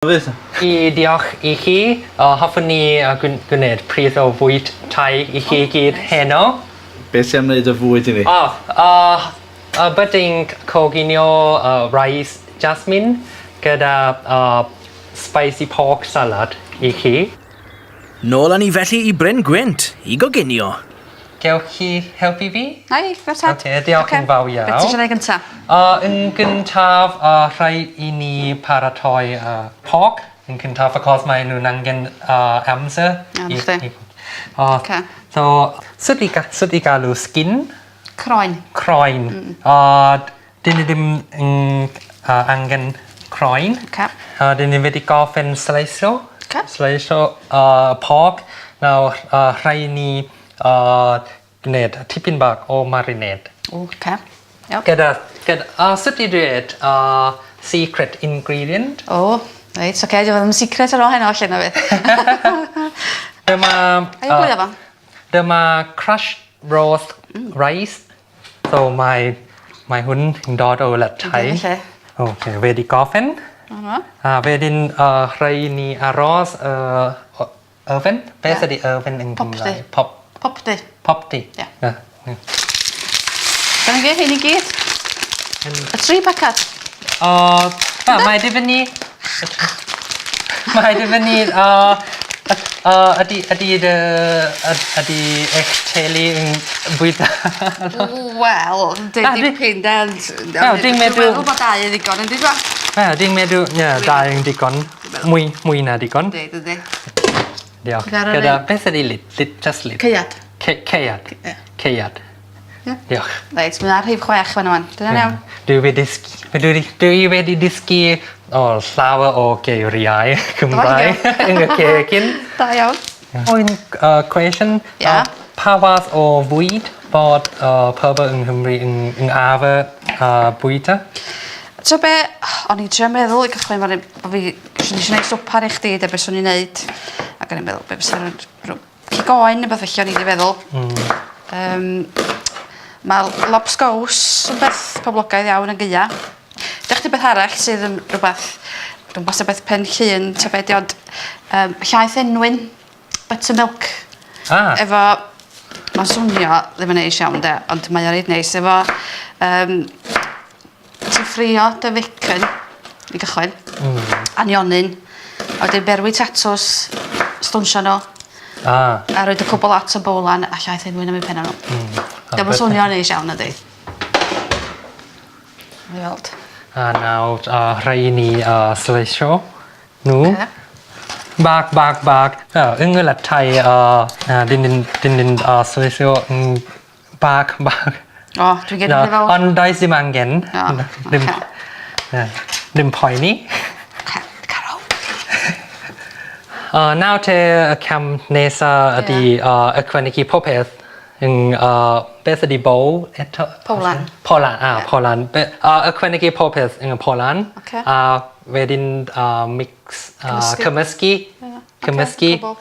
Fydd. I diolch i chi. Hoffwn ni gwneud pryd o fwyd Thai i chi gyd heno. Beth ti am wneud o fwyd i ni? O, byddi'n coginio rice jasmine gyda spicy pork salad i chi. Nôl â ni felly i Bryn Gwynt i goginio. Gewch chi helpu fi? Na i, go ahead. Oce, diolch yn fawr iawn. Be' ti isio neud gynta? Yn gyntaf, rhaid i ni paratoi pork yn cyntaf achos mae nhw'n angen amser. O, 'na chdi. Oce. So, sut i sut i galw skin? Croen. Croen. Dyn ni ddim yn angen croen. Oce. Dyn ni wedi gorffen sleisio. Oce. Sleisio pork. Nawr rhaid ni gwneud tipyn bach o marinade. O oce. Iawn. Gyda sut i dweud secret ingredient. O reit oce 'di o ddim yn secret ar ôl heno felly na fydd? Dyma... Ga i ogleuo fo? Dyma crushed roast rice. So mae mae hwn yn dod o wlad Thai. Yndi felly. Oce wedi gorffen. 'Na fo. A wedyn rhaid ni aros oven. Beth ydi oven yn Gymraeg? Popty. Pop. Popty. Popty. Ie. Na. Ie. Dyna gyd rhein i gyd. Y tri pacad. O na mae dibynnu mae dibynnu ydy ydy dy ydy eich teulu yn bwyta Wel, deud dipyn de ond... Wel dwi'n meddwl... Dwi'n meddwl bod dau yn ddigon yndi t'bo'? Wel dwi'n meddwl ie dau yn digon. Mwy mwy na digon. Yndi dydi. Diolch. Gyda beth ydi lid? Lid just lid. Caead. Caead. Ie. Caead. Ie. Diolch. Reit ma' ar rhif chwech fan ŵan. 'Di wnna'n iawn? Dwi wedi dysgu dwi dwi wedi dysgu o llawer o geiriau Cymraeg yn y cegin. Da iawn. Un cwestiwn. Ia. Pa fath o fwyd bod pobl yng Nghymru yn yn arfer bwyta? T'o' be' o'n i'n trio meddwl i gychwyn fory bo' fi swn i isio neud swpar i chdi de be' swn i'n neud ac o'n i'n meddwl be' fysa cig oen ne' wbath felly o'n i 'di feddwl. Hmm. Yym ma' lobsgows yn beth poblogaidd iawn yn Gaea. Dech chdi beth arall sydd yn rwbath dw'm 'bo' os 'di o beth Pen Llŷn ta be' 'di ond yym llaeth enwyn buttermilk. Ah. Efo ma'n swnio ddim yn neis iawn 'de ond mae o reit neis efo yym Ti'n ffrio dy fecyn i gychwyn. Hmm. A nionyn. A wedyn berwi tatws, stwnsio n'w. Ah. A roid y cwbwl at y bowlan a llaeth enwyn am eu penna n'w. Hmm. 'Di o'm yn swnio'n neis iawn nadi? Ni weld. A nawr rhai i ni sleisio n'w. Oce. Bach bach bach. Yng Ngwlad Thai dyn ni'n dyn ni'n sleisio yn Bach bach. O dwi'n getting fel... Ond does dim angen. O oce. Ddim na ddim poeni. Oce cer rownd. Nawr te y cam nesa ydi ychwanegu popeth yn beth ydi bowl eto? Powlan. Powlan a powlan. Ychwanegu popeth yn y powlan. Oce. A wedyn mix Cymysgu. Cymysgu. Ie. Cymysgu.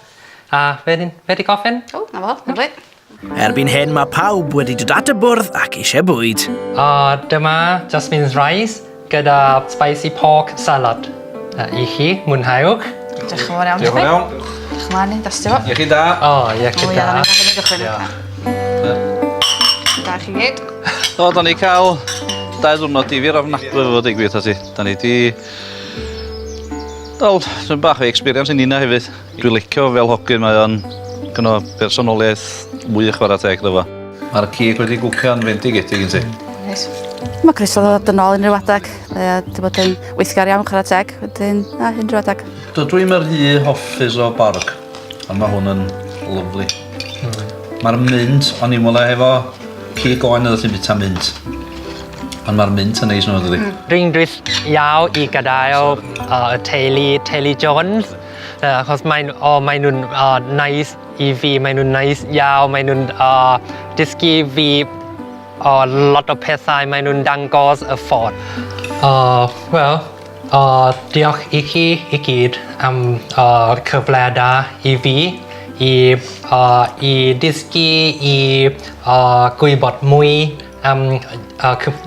A wedyn wedi gorffen. O 'na fo lyfli. Erbyn hyn mae pawb wedi dod at y bwrdd ac eisiau bwyd. A dyma Jasmine's rice gyda spicy pork salad. I chi, mwynhewch. Diolch yn fawr iawn. Diolch yn iawn. Diolch yn fawr ni, dastio fo. Iechyd da. O, iechyd da. O ie, gychwyn. Da chi gyd. Do, da ni cael dau ddiwrnod difyr ofnadwy efo digwydd wrtha ti. Da ni di... Wel, dwi'n bach o experience i nina hefyd. Dwi'n licio fel hogyn mae o'n gynno bersonoliaeth wych chwarae teg iddo fo. Mae'r cig wedi gwcio'n fendigedig ynti? Neis. Mae croeso ddod yn ôl unrhyw adeg. Mae o 'di bod yn weithgar iawn chwarae teg. Wedyn na unrhyw adeg. Dydw i'm yn rhy hoffus o borg, ond mae hwn yn lyfli. Mae'r mint, o'n i'n meddwl efo cig oen oeddet ti'n bwyta mint. Ond mae'r mint yn neis nhw, dydi? Dwi'n drist iawn i gadael y teulu, teulu Jones. Achos mae'n o maen nhw'n neis i fi, maen nhw'n neis iawn, maen nhw'n dysgu fi o lot o pethau, maen nhw'n dangos y ffordd. Wel, diolch i chi i gyd am cyfle da i fi i i dysgu, i gwybod mwy am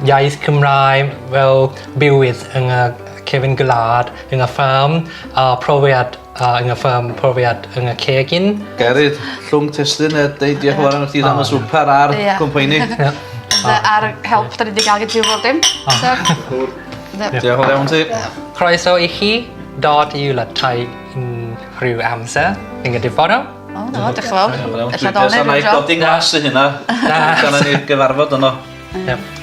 iaith Cymraeg fel bywyd yn y cefn gwlad, yn y fferm, uh, profiad uh, yn y fferm, profiad yn y cegin. Gerrit, llwng testun a deud diolch yn fawr am chdi am y swper a'r Ie. cwmpeini. Ie. A'r help da ni wedi gael gyda bob dim. So, Diolch yn fawr iawn ti. Croeso i chi dod i Wlad Thai unrhyw amser yn y dyfodol. O, na, diolch yn fawr. Diolch yn fawr. Ella down Dwi'n i'r godi nglas i hynna. Dyna ni gyfarfod yno. Yep.